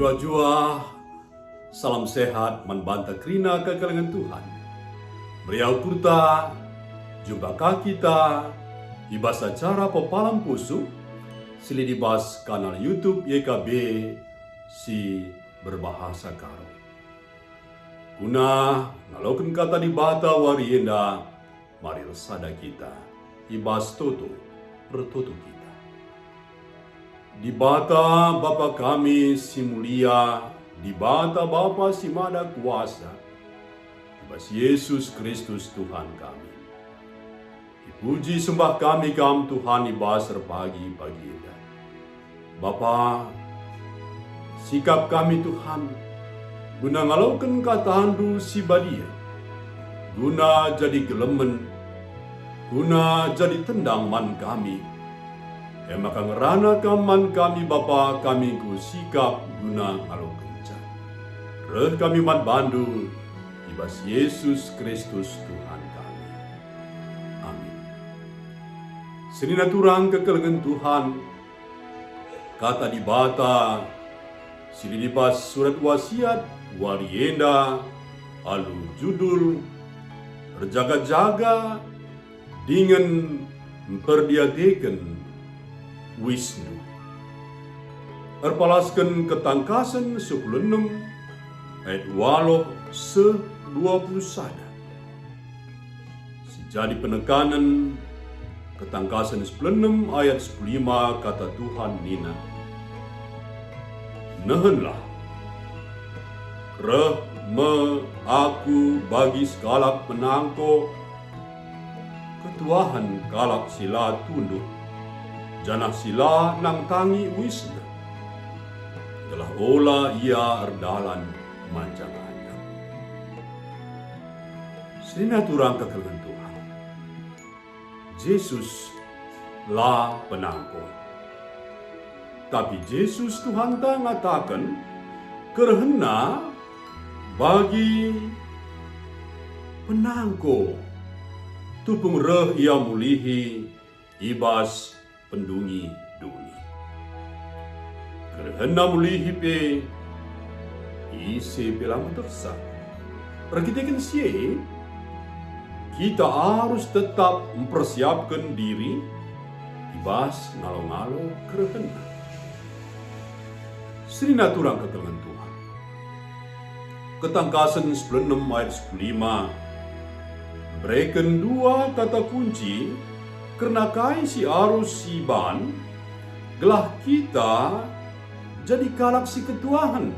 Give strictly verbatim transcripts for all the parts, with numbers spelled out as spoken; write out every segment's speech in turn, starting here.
Juah-juah, salam sehat man banta kerina kekelengen Tuhan. Meriah ukurta, jumpa ka kita i bas acara Pepalang Pusuh si lit i bas kanal YouTube Y K B si berbahasa Karo. Guna ngaloken Kata Dibata wari enda, mari ersada kita i bas toto ertoto kita. Dibata Bapa kami si mulia, Dibata Bapa si mada kuasa, i bas Jesus Kristus Tuhan kami. Ipuji sembah kami Kam, Tuhan, i bas erpagi-pagi enda. Bapa, sikap kami, Tuhan, guna ngaloken KataNdu si badia, guna jadi gelemen, guna jadi tendang man kami. E maka ngerana Kam man kami, Bapa, kami enggo sikap guna ngalokenca. Reh kami man baNdu, i bas Jesus Kristus Tuhan kami. Amin. Senina turang kekelengen Tuhan, Kata Dibata si lit i bas surat wasiat wari enda alu judul Erjaga-jaga dingen Mperdiateken Uisndu. Erpalasken Ketangkasen sepuluh enem ayat waluh seh dua puluh sada. Si jadi penekanen Ketangkasen sepuluh enem ayat sepuluh lima, Kata Tuhan nina, "Nehenlah, reh me Aku bagi sekalak penangko, ketuahen kalak si la tunduk, janah si la nangtangi uisna, gelah ola ia erdalan manjang-anjang." Senina turang kekelengen Tuhan, Jesus la penangko. Tapi Jesus Tuhanta ngataken kerehenNa bagi penangko, tupung reh Ia mulihi i bas pendungi-dungi. KerehenNa mulihi pe, ise pe la metehsa. Erkiteken si e, kita arus tetap mpersiapken diri i bas ngalo-ngalo kerehenNa. Senina turang kekelengen Tuhan. Ketangkasen sepuluh enem ayat sepuluh lima mbereken dua kata kunci kerna kai si arus siban gelah kita jadi kalak si ketuahen,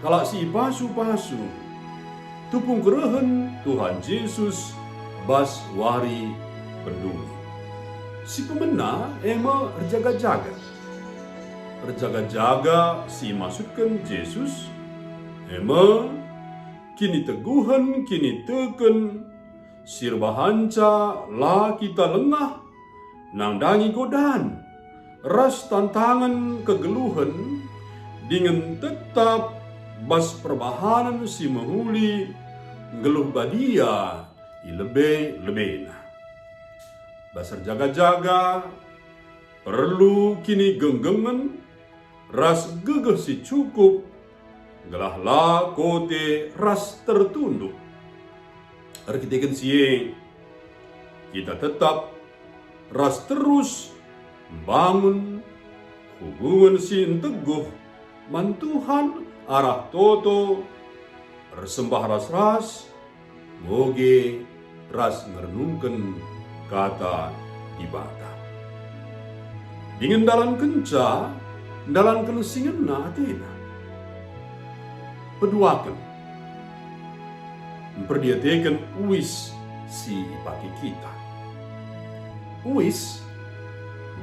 kalak si ipasu-pasu, tupung kerehen Tuhan Jesus bas wari pendungi. Si pemena e me erjaga-jaga. Erjaga-jaga si imaksudken Jesus e me kiniteguhen, kiniteken si erbahanca la kita lengah nandangi godan ras tantangen kegeluhen, dingen tetap bas perbahanen si mehuli nggeluh badia i lebe-lebena. Bas erjaga-jaga, perlu kinigenggengen ras gegeh si cukup, gelah la kote ras tertunduk. Erkiteken si e, kita tetap ras terus mbangun hubungen si nteguh man Tuhan arah toto, ersembah ras-ras, ngoge ras ngerenungken Kata Dibata. Dingen ndalankenca, ndalanken si ngena atena. Peduaken, mperdiateken uis si ipake kita. Uis,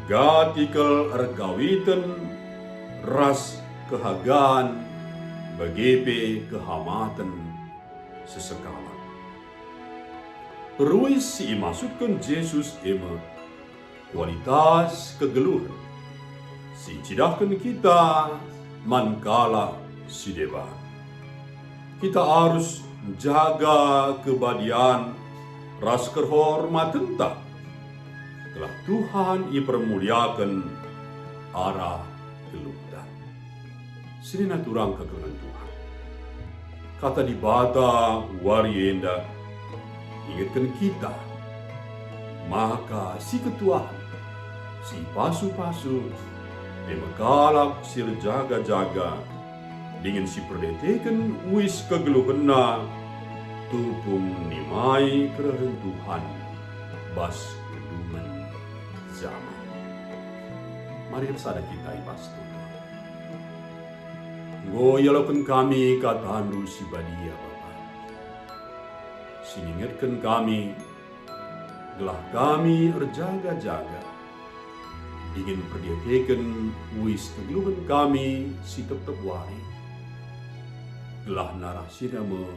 gati kal erkawiten ras kehagan, bage pe kehamaten sesekalak. Peruis si imaksudken Jesus e me kualitas kegeluhen si icidahken kita man kalak si deban. Kita arus njaga kebadian ras kehormatenta, gelah Tuhan ipermuliaken arah geluhta. Senina turang kekelengen Tuhan. Kata Dibata wari enda ngingetken kita maka siketuahen, sipasu-pasu, e me kalak si erjaga-jaga, dingen si perdiateken uis kegeluhenna, tupung nimai kerehen Tuhan bas kedungen jaman. Mari ersada kita i bas Tuhan. Enggo ialoken kami kataNdu si badia, Bapa, si ngingetken kami, gelah kami erjaga-jaga, dingen perdiateken uis kegeluhen kami si tep-tep wari, gelah narasina me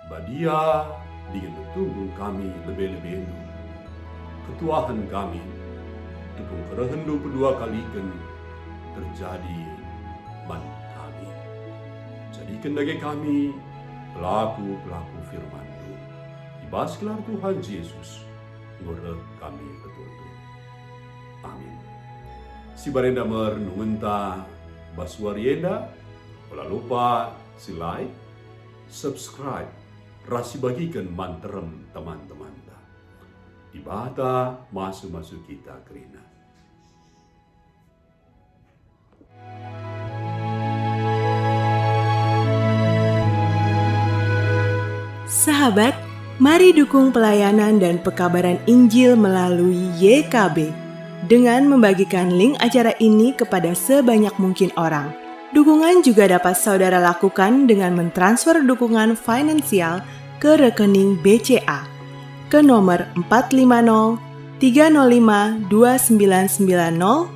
badia dingen metunggung kami lebe-lebendu. Ketuahen kami, tupung kerehenNdu pedua kaliken terjadi man kami. Jadiken dage kami pelaku-pelaku firmanNdu. I bas gelar Tuhan Jesus, enggo reh kami metuntun. Amin. Si barenda me renungenta bas wari enda, ola lupa si like, subscribe, ras sibagiken man terem teman-temanta. Dibata masu-masu kita kerina. Sahabat, mari dukung pelayanan dan pekabaran Injil melalui Y K B dengan membagikan link acara ini kepada sebanyak mungkin orang. Dukungan juga dapat saudara lakukan dengan mentransfer dukungan finansial ke rekening B C A ke nomor empat lima nol tiga nol lima dua sembilan sembilan nol,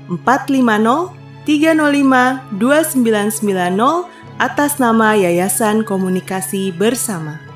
empat lima nol tiga nol lima dua sembilan sembilan nol, atas nama Yayasan Komunikasi Bersama.